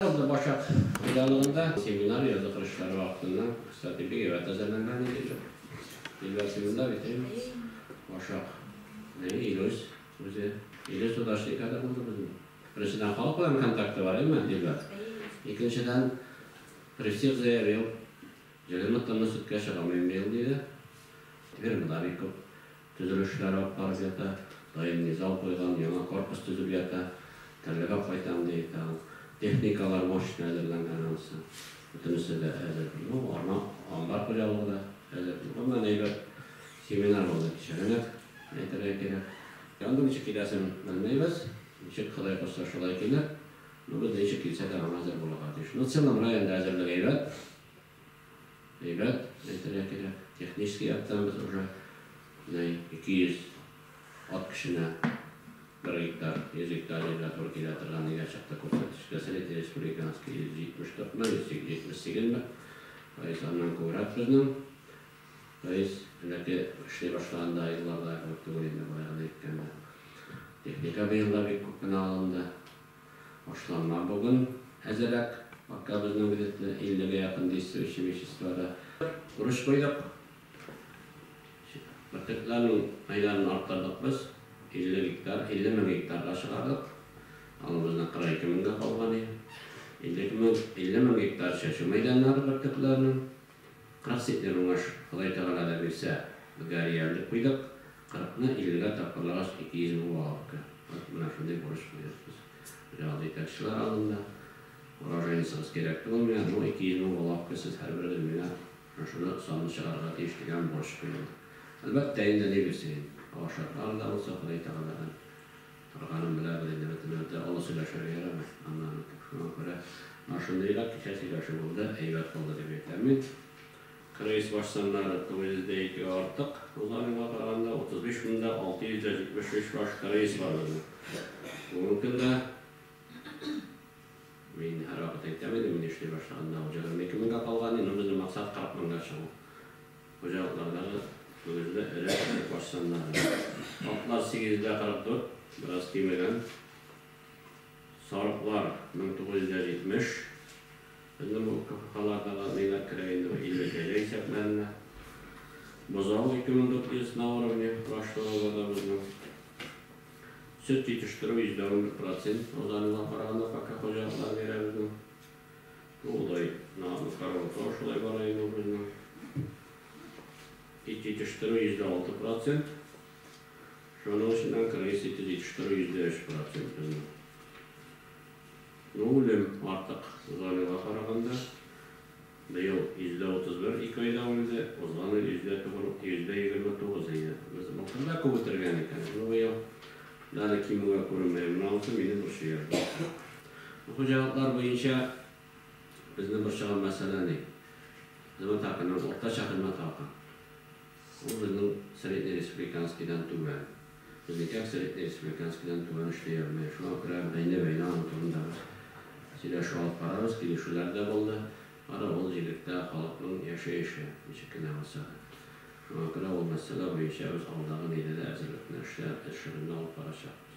Булды Башак хуҗалыгында семинар язгы кыр эшләре вакытыннан, кстати, бик әйбәт әзерләнгән иде. Илбәр син бит, әйме? Башак. Не, Илүс үзе. Илүс удачникада булды безнең. Беренчедән, халык белән контакты бар, әйме, Илбәр? Икенчедән, при всех заявил, 20 тонна сөткә чыгамыйм быел, диде. Фермада бик күп төзелешләр алып барып ята. Даими зал куйган, яңа корпус төзеп ята. Терлек алып кайтам, ди. Тагын техникалар мощный әзерләнгән анысы. Бөтенесе дә әзер. Ну, арма, амбар хуҗалыгы да әзер. Гомумән, әйбәт семинар булды кичәгенәк, әйтергә кирәк. Анда ничек киләсен белмибез. Ничек Ходай кушса, шулай килер. Ну, без ничек килсә дә, аңа әзер булырга тиеш. Ну, в целом районда әзерлек әйбәт. Әйбәт, әйтергә кирәк. Технический яктан без уже 200 ат көченә 1 гектар, 100 гектар җиргә туры килә торган нигә чыкты күрсәткечкә средний республиканский 174 мы, 178 ме, то есть аннан күбрәк безнең. То есть элекке эшли башлаганда елларда кебек түгел инде, болай гына әйткәндә. Техника быел да бик күп кенә алынды. Ашлама бүген әзерәк, пока безнең где-то 50гә якын действующий веществода. Бурыч куйдык. Бөртекләрнең мәйданын арттырдык без. 50 гектар, 50 мең гектарга чыгардык. Аны безнең 42 меңгә калган иде. 50 мең, 50 мең гектар чәчү мәйданнары бөртекләрнең. 40 центнер уңыш Ходай Тәгалә дә бирсә, безгә реаль дип куйдык. 40-ны 50-гә тапкырлагач, 200 мең валовка. Вот менә шундый бурыч куйдык без. Хуҗалык җитәкчеләр алдында. Урожайныйсыгыз кирәк түгел миңа, ну 200 мең валовка сез һәрберегез миңа шуны санны чыгарырга тиеш дигән бурыч куелды. Әлбәттә инде, ни бирсен инде. Һава шартлары да булса, Ходай Тәгаләдән торганын беләбез инде, бөтен нәрсә олы сөйләшергә ярамый. Аннан шуңа күрә менә шундыйрак кичә сөйләшү булды, әйбәт булды дип әйтәм мин. Крейс баш саннары 902 артык, узган елга караганда 35 меңдә 673 баш крейс бар безнең. Бүгенге көндә мин һәрвакыт әйтәм инде, мин эшли башлаганда ул 22 меңгә калган иде, но безнең максат 40 меңгә чыгу. Хуҗалыклардагы мөгезле эре баш саннары. Атлар 844, бераз кимегән. Сарыклар 1970. Безнең бу КФХлардагы ниләр керә инде, бу 50 кәҗә исәпләренә. Бозау 2400 на уровне прошлого года безнең. Сөт җитештерү 11 процент узган елга караганда пока хуҗалыклар бирә безнең. Богдай на корова тоже шулай бара инде безнең. Ит җитештерү 6 процент. Шуның эченнән крыс ите җитештерү 3 процент безнең. Ну, үлем артык узган елга караганда. Быел 31% 2 айда үлде, узган ел 29% иде. Без былтыр да күп үтергән икән. Ну, быел әле кимүгә күренмәй. Менә анысы мине борчый әлбәттә. Хуҗалыклар буенча безне борчыган мәсьәлә ни? Хезмәт хакының, уртача хезмәт хакы. Ул безнең средний республиканскийдан түбән. Без никак средний республиканскийдан түбән эшли алмый. Шуңа күрә бәйнә-бәйнә аның турында без сөйләшү алып барабыз, килешүләр дә булды. Бары ул җирлектә халыкның яшәеше ничек кенә булса да. Шуңа күрә ул мәсьәлә буенча без алдагы нидә дә әзерлекне эшләп, эшебезне алып барачакбыз.